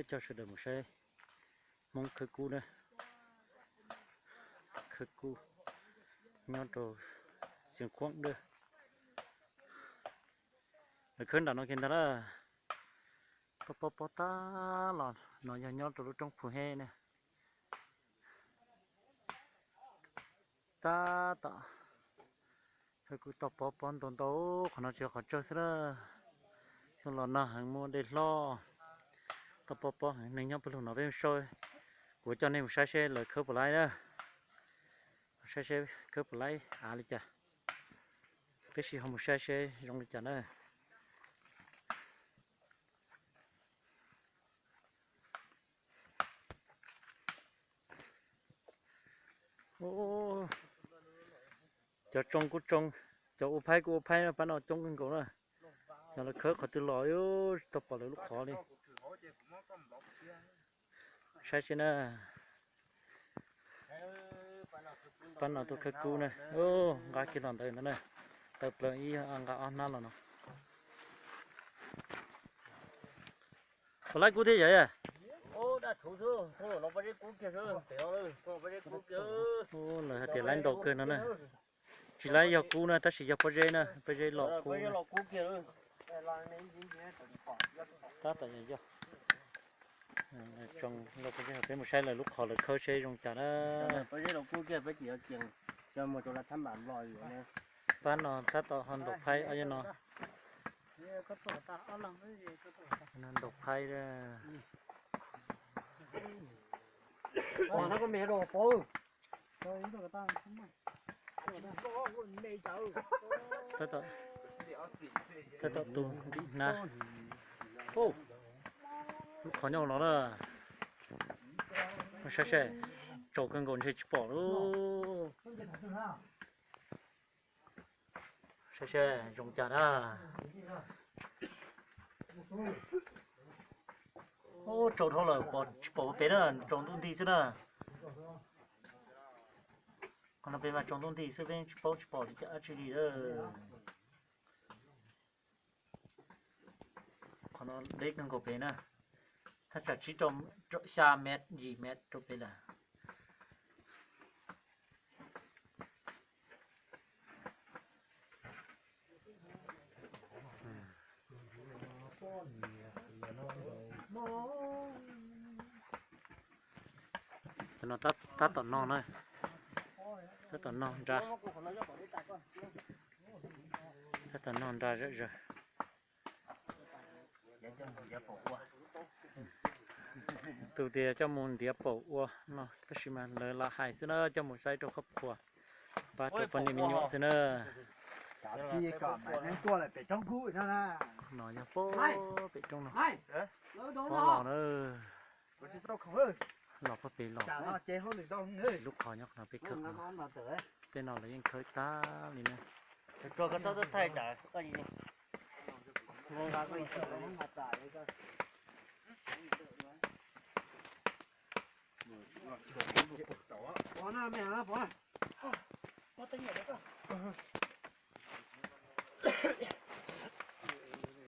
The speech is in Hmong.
Coj sawv daws mus saib Hmoob khawb kub na. Khawb kub nyob rau Xeev Khuam Dawb. Lawv khawb nram no kiag ntag lawm. Pob pob pob tab los no yog nyob rau lub roob Phu He na. Tab tom khawb kub toj pob pob ntau ntau, qhov no tsis yog qhov tsawg xwb na. Xyoo los nag heev muaj dej hlob, toj pob pob heev, neeg nyob pawg lug no peb mus saib. Kuv coj nej mus saib seb lawv khawb puas laib na. Saib seb khawb puas laib av li cas. Peb sim ho mus saib seb zoo li cas na. Cov tsoo kuj tsoo, cov ua phaib kuj ua phaib, pab no coob kawg nkaus na. Cov lawv khawb qhov twg los tsis tau pom lawv lub qhov li. Saib seb na. Pab no tuaj khawb kub na. Nqa kiag los ntawd ntag na. Tawm plaws ib nqa ob hnab los no. Puas laib kub thiab yom? Lawv hais tias laib ntau kawg no na. Tsis laib yog kub na, tab sis yog pob zeb na, pob zeb los kub. Tab tom yog, tsoo lauj, peb mus saib lawv lub qhov lawv khawb seb zoo cas na. Pab no tab tom ho ntaus phaib ob yog no. Ntaus phaib. Tab tom tu ntim hnab. Lub qhov nyob no na. Saib seb, tsaus kawg nkaus ntshe tsis pom lawm. Saib seb zoo cas na. Tsaus dhau lawm, tsis pom pem na, tsaus ntuj nti xwb na. Qhov no peb mas tsaus ntuj nti xwb, peb tsis paub tsis pom li cas dab tsi li lawm. Qhov no deb kawg nkaus pem na, thaj tsam tsib rau xya mev yim mev rau pem lawm. Cov no tab tom no na, tab tom no nra, tab tom no nra zom zaws. Tus tias coj mus ntiav paum ua no, tab sis mas lawv lam hais xwb na, coj mus saib rau khuab qhua, pab rau poj niam me nyuam xwb na. No yog pem roob no, pem los na, los pem los, lub qhov nyob qhov no peb khawb no, tej no lawv yeej khawb tag li na.